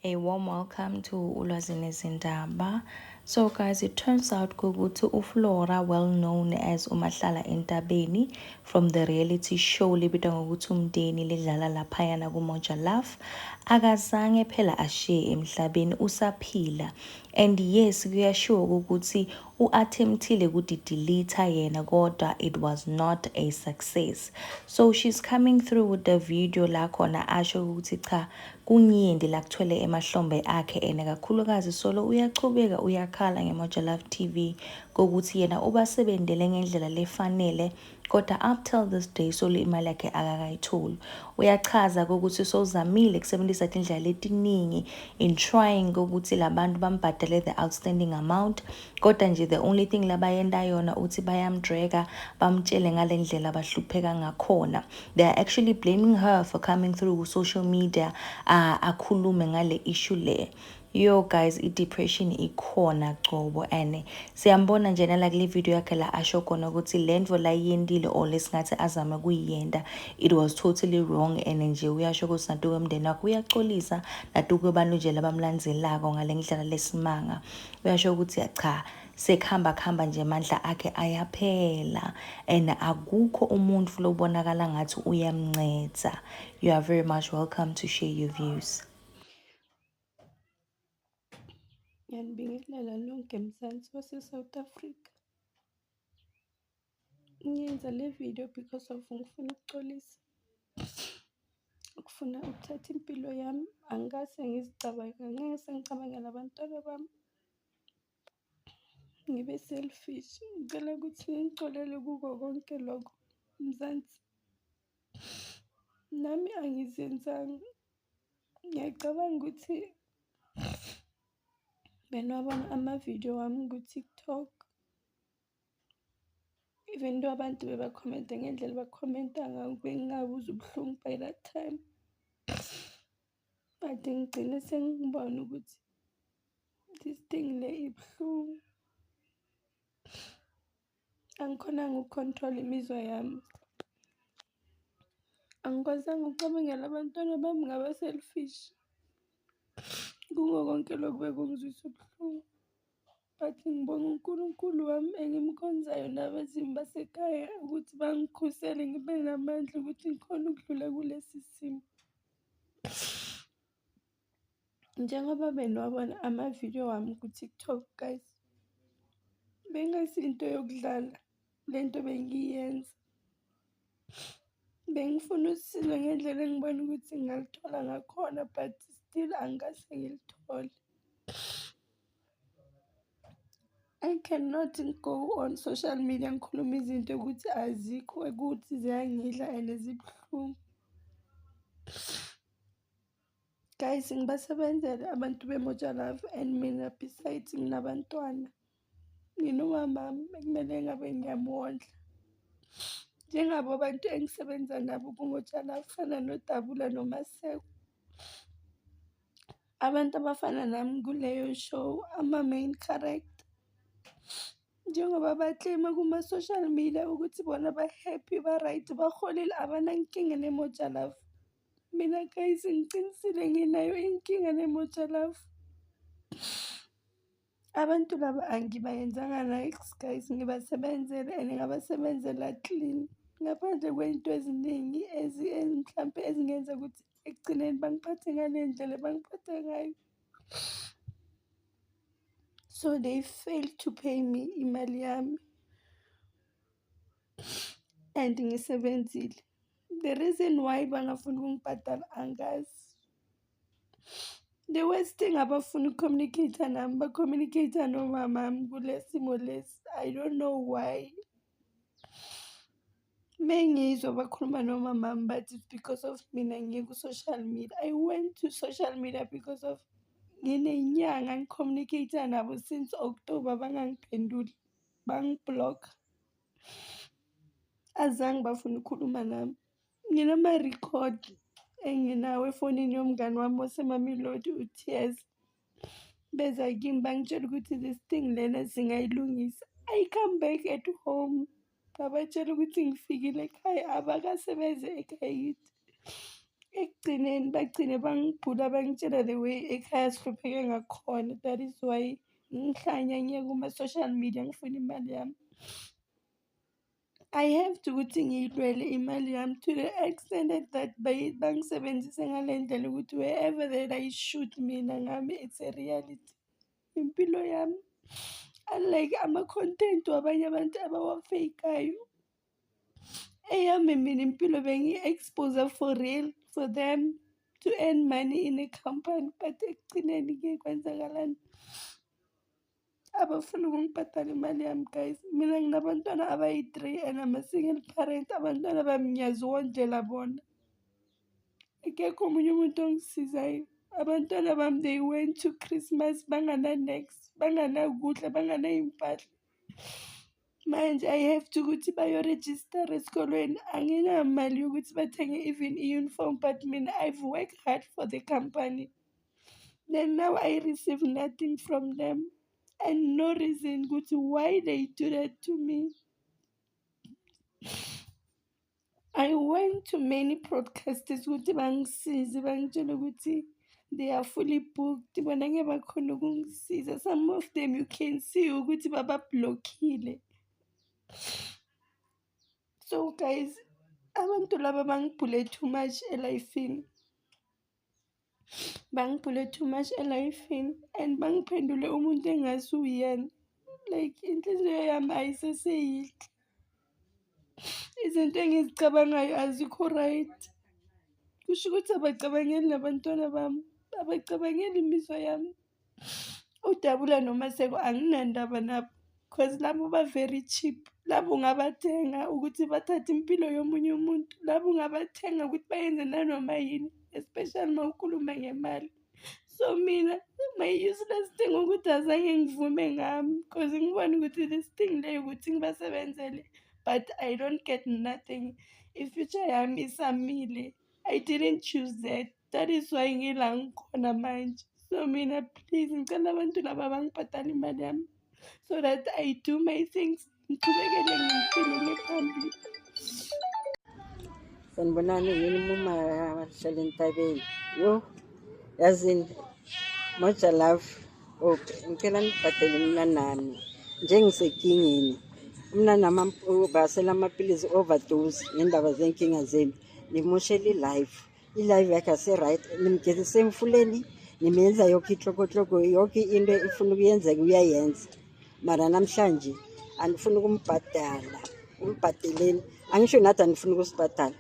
A warm welcome to Ulwazi Nezindaba. So guys, it turns out ukuthi uFlora, well known as Umahlala Entabeni from the reality show libitwa ngokuthi Umndeni lidlala laphayana kuMoja Love, akazange phela ashiye emhlabeni usaphila. And yes, kuyashiwo ukuthi u-attemptile ukuthi-delete yena kodwa it was not a success. So she's coming through with the video la khona asho ukuthi cha kunyindi la kuthwele emahlombe akhe ene kakhulukazi solo uyachubeka uyakhala ngeMoja Love TV kokuthi yena ubasebenzele ngendlela lefanele kodwa up till this day solo imali yakhe akakayitholi. Uyachaza ukuthi sowuzamile kusebenzisa tindlela letiningi in trying ukuthi labantu bambhadale the outstanding amount kodwa nje the only thing labayenta yona uthi bayamdraga bamtshele ngale ndlela abahlupheka ngakhona. They are actually blaming her for coming through social media akhulume ngale issue le. Yo guys, i-depression ikhona cobo and siyambona nje nala kule video yakhe la asho khona ukuthi le nto la iyentile or lesingathi azame kuyiyenta it was totally wrong and nje uyasho ukuthi natuke umndeni wakhe uyaxolisa natuke abantu nje labamlandzelako ngale ndlela lesimanga. Uyasho ukuthi cha sekuhamba kuhamba nje amandla akhe ayaphela and akukho umuntu lobonakala ngathi uyamnceda. You are very much welcome to share your views. Ngiyanibingelela nonke Mzansi wase-South Africa. Ngiyenza le video because of ngifuna ukuxolisa. Ukufuna ukuthatha impilo yami angikaze ngizicabange, angeke sengicabangela abantwana bami. Ngibe selfish. Ngicela ukuthi ningixolele kuko konke lokho Mzansi. Nami angizenzanga. Ngiyacabanga ukuthi beniwabona amavidiyo wami ku-TikTok. Even though abantu bebakhomenta ngendlela abakhomenta ngayo, bengingabuzwa ubuhlungu by that time. But ngigcine sengibona ukuthi this thing le ibuhlungu. Angikhonanga ukucontrol imizwa yami. Angikwazanga ukucabangela abantwana bami ngaba selfish. Kuko konke lokhu bekungizwisa ubuhlungu. But ngibonga uNkulunkulu wami engimkhonzayo nabezimu basekhaya ukuthi bangikhusele ngibe namandla ukuthi ngikhone ukudlula kulesi simo. Njengoba beniwabona amavidiyo wami ku-TikTok guys, bengasinto yokudlala lento bengiyenza. Bengifuna usizo ngendlela engibona ukuthi ngingalithola ngakhona but still angikaze ngilithole. I cannot go on social media ngikhulume izinto ukuthi azikho ukuthi ziyangidla and zibuhlungu. Guys, ngibasebenzele abantu beMoja Love and mina besides nginabantwana. Nginomamami ekumele ngabe ngiyamondla. Njengabo abantu engisebenza nabo kuMoja Love fana noDabula noMaseko. Abantu abafana nami kuleyo show ama-main character. Njengoba ba-claim-a kuma-social media ukuthi bona ba-happy, ba-right, baholile abanankinga neMoja Love. Mina guys ngiqinisile nginayo inkinga neMoja Love. Abantu laba angibayenzanga niks guys, ngibasebenzele and ngabasebenzela clean. Ngaphandle kwey'nto eziningi mhlampe ezingenza ukuthi ekugcineni bangiphathe ngale ndlela abangiphatha ngayo. So they failed to pay me imali yami and ngisebenzile. The reason why bangafuni ukungibhadala angazi. The worst thing abafuni ukucommunicate nami, ba-communicate nomamami kule simo lesi. I don't know why. Mengizwa bakhuluma nomamami bathi it's because of mina ngiye ku-social media. I went to social media because of nginenyanga ngicommunicate nabo since October bangangiphenduli, bangi-block. Azange bafune ukukhuluma nami. Nginama-record enginawo efonini yomngani wami waseMamelodi uTears. Beza kimi bangitshela ukuthi this thing lena singayilungisa. I come back at home ngabatshela ukuthi ngifikile ekhaya abakasebenzi ekhaya kithi. Ekugcineni bagcine bangibhula bangitshela the way ekhaya sihlupheke ngakhona. That is why ngihlanya ngiye kuma-social media ngifuna imali yami. I have to ukuthi ngiyilwele imali yami to the extent that bangisebenzise ngale ndlela ukuthi wherever that I shoot mina ngami, it's a reality. Impilo yami, unlike ama-content wabanye abantu abawa-fake-ayo. Eyami mina impilo bengiyi-expose for real for them to earn money in a company, but ekugcineni-ke kwenzakalani? Abafuni ukungibhadala imali yami, guys. Mina nginabantwana abayi-three and I'm a single parent. Abantwana bami ngiyazondlela bona. Akekho omunye umuntu ongisizayo. Abantwana bami, they went to Christmas bangana-niks, banganakudla, banganay'mpahla. Manje I have to ukuthi bayorejistara esikolweni. Anginamali yokuthi bathenge even i-uniform, but mina I've worked hard for the company. Then now I receive nothing from them and no reason ukuthi why they do that to me. I went to many broadcasters ukuthi bangisize, bangitshele ukuthi they are fully booked, bona ngeke bakhone ukungisiza. Some of them you can see ukuthi babablockile. So guys, abantu laba bangibhule too much e-life-ini. Bangibhule too much e-life-ini and bangiphendule umuntu engasuwuyena. Like inhliziyo yami ayiseseyinhle. Izinto engizicabangayo azikho right. Kusho ukuthi abacabangeli nabantwana bami, abacabangeli imizwa yami. UDabula noMaseko anginandaba nabo cause labo ba-very cheap. Labo ungabathenga ukuthi bathathe impilo yomunye umuntu. Labo ungabathenga ukuthi bayenze nanoma yini, especially uma ukhuluma ngemali. So mina, my useless thing ukuthi azange ngivume ngami cause ngibone ukuthi this thing le ukuthi ngibasebenzele, but I don't get nothing. I-future yami isamile. I didn't choose that. That is why ngila ngikhona manje. So mina, please, ngicela abantu laba bangibhadale imali yami so that I do my things, ngichubekele ngempilo ngiphambili. Sanibonani, yini muma bahlala entabeni. Yo, yazini Moja Love. Okay, ngicela nibhadele umntanami njengisekingeni. Umntanami basela amaphilisi, overdose, ngendaba zenkinga zenu. Nimoshela i-life. I-life yakhe ase-right. Nimgezise emfuleni, nimenza yoke inhlokohloko, yonke into ifuna ukuyenzeka uyayenza. Mara namhlanje anifuni ukumbhadala. Umbhadeleni. Angisho nathi anifuni ukusibhadala.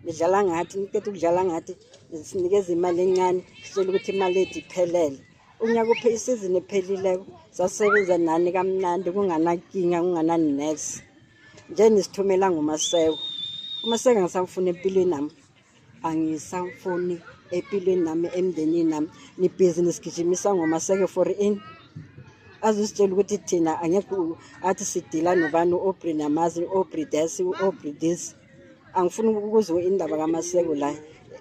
Nidlala ngathi, niqeda ukudlala ngathi, sinikeza imali encane, sitshela ukuthi imali yethu iphelele. Unyaka uphe isizini ephelileko sasebenza nani kamnandi kunganakinga, kunganani-niks. Nje nisithumela nguMaseko. UMaseko angisamfuni empilweni nami. Angisamfuni empilweni nami, emndenini nami. Nibhizi nisigijimisa ngoMaseko for ini? Azositshela ukuthi thina angekho athi sidila nobani, u-Aubrey namazi, u-Aubrey this, u-Aubrey this. Angifuni ukuzwa indaba kaMaseko la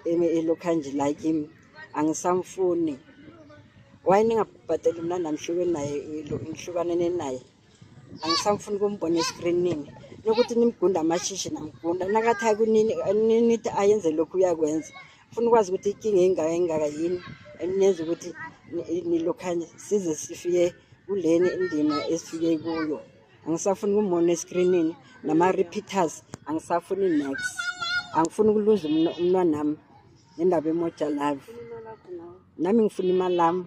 elokhanje la kimi. Angisamfuni. Why ningabhadeli mna ngihlukene naye, ngihlukanene naye? Angisamfuni ukumbona eskrinini. Nokuthi nimgunda amashishi namgunda. Nakathi akunini nithi ayenze lokhu uyakwenza. Ufuna ukwazi ukuthi inkinga engaka engaka yini enenza ukuthi nilokhanye size sifike kuleni indima esifike kuyo. Angisafuni ukumbona eskrinini nama-repeaters, angisafuni niks. Angifuni ukuluza umntwanami ngendaba eMoja Love. Nami ngifuna imali yami.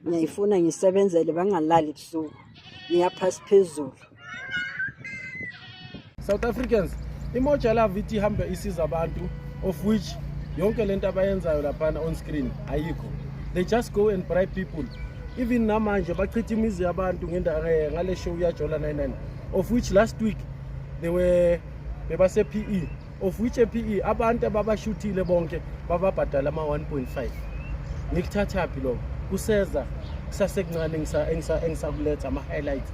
Ngiyayifuna ngisebenzele bangalali ebusuku. Ngiyaphasi phezulu. South Africans, iMoja Love ithi ihambe isiza abantu, of which yonke lento abayenzayo laphana on screen ayikho. They just go and bribe people. Even namanje bachitha imizi yabantu ngale show yaJola 99, of which last week they were bebase PE, of which e-PE abantu ababashuthile bonke bababhadala ama 1.5. Ngikuthathaphi lokho? Kuseza kusasekuncane engisakuletha ama-highlights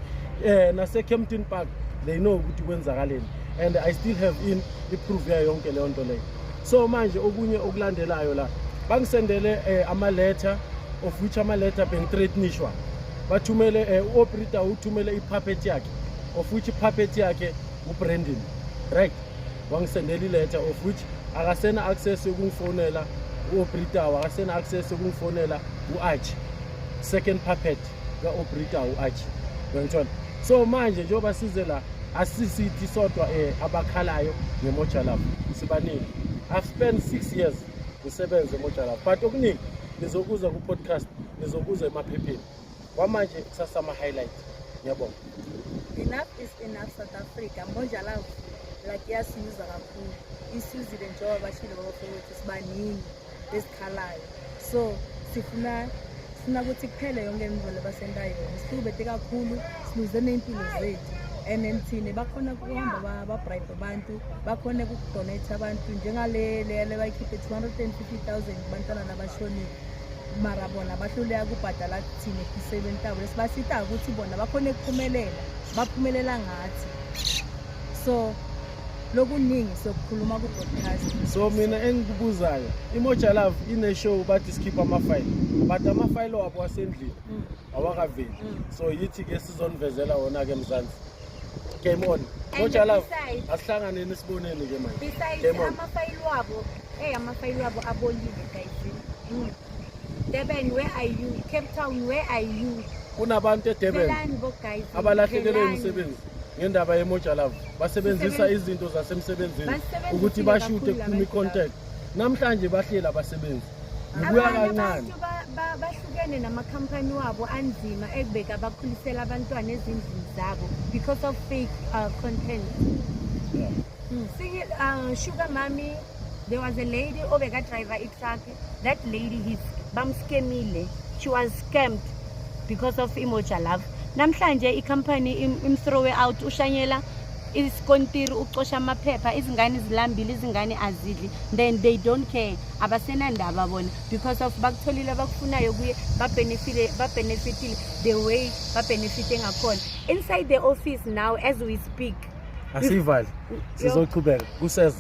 nase Kempton Park. They know ukuthi kwenzakaleni and I still have in i-proof yayo yonke leyo nto leyo. So manje okunye okulandelayo la, bangisendele ama-letter, of which ama-letter bengithreatenishwa. Bathumele u-operator uthumele i-puppet yakhe, of which i-puppet yakhe uBrandon, right? Wangisendela i-letter of which Akasena access yokungifonela u-Aubrey Tau, akasena access yokungifonela u-Archie, second puppet ka-Aubrey Tau, u-Archie, uyangithola? So manje njengoba size la, asisithi sodwa abakhalayo ngeMoja Love, sibaningi. I've spent 6 years ngisebenze eMoja Love, but okuningi nizokuza ku-podcast, nizokuza emaphepheni. Kwamanje kusasa ama-highlight. Ngiyabonga. Enough is enough, South Africa. Moja Love like iyasiza kakhulu, isizile njengoba bashilo babafowethu, sibaningi esikhalayo. So sifuna ukuthi kuphele yonke imvelo basenta yona. Sihlubete kakhulu, siluze ney'mpilo zethu, and then thine bakhona ukuhamba babribe abantu, bakhone ukudonate abantu njengale le bayikhiphe 250 000 kubantwana labashonile, mara bona bahluleka kubhadala thina esisebenzi tabo lesibasita ukuthi bona bakhone ukuphumelela, baphumelela ngathi. So lokuningi sokukhuluma ku-podcast. So mina engikubuzayo, iMoja Love ine-show, bathi sikhipha amafayili, but amafayili wabo asendlini awakaveli. So yithi-ke sizonivezela wona-ke, Mzansi. Game on. And Moja Love, asihlanganeni siboneni-ke manje. Besides Game on. amafayili wabo, amafayili wabo abolile, guys. Durban, where are you? Cape Town, where are you? Kunabantu eDurban Velani bo guys. abalahlekelwe Velani. imisebenzi ngendaba yeMoja Love. Basebenzisa izinto zasemsebenzini Basebenzisile ukuthi bashute, kakhulu kuphume abantu. i-content. Namhlanje bahleli abasebenzi, ngibuya Abanye kancane. abantu bahlukene namakhampani wabo anzima ekubeka bakhulisela abantwana ezindlini zabo because of fake content. See, sugar mommy, there was a lady obeka-driver i-truck. That lady, his bamscamile. She was scammed because of iMoja Love. Namhlanje ikhampani imthrowe out, ushanyela isikontiri, ucosha amaphepha, izingane zilambile, izingane azidli. Then they don't care, abasenandaba bona because of bakutholile abakufunayo kuye, babenefitile the way babenefite ngakhona inside the office. Now as we speak, Asiyivali, sizochubeka kuseza.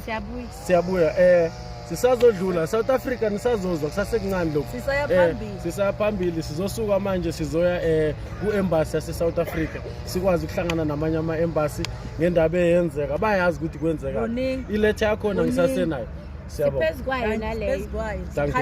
Siyabuya. Siyabuya, sisazodlula South Africa, nisazozwa, kusasekuncane lokhu. Sisaya phambili. Sisaya phambili. Sizosuka manje, sizoya ku-embassy yase-South Africa, sikwazi ukuhlangana namanye ama-embassy ngendaba eyenzeka, bayazi ukuthi kwenzeka. Kuningi. Iletha yakhona Kuningi. ngisasenayo. Siyabonga. Siphezu kwayo naleyo. Phezu kwayo. Thank you.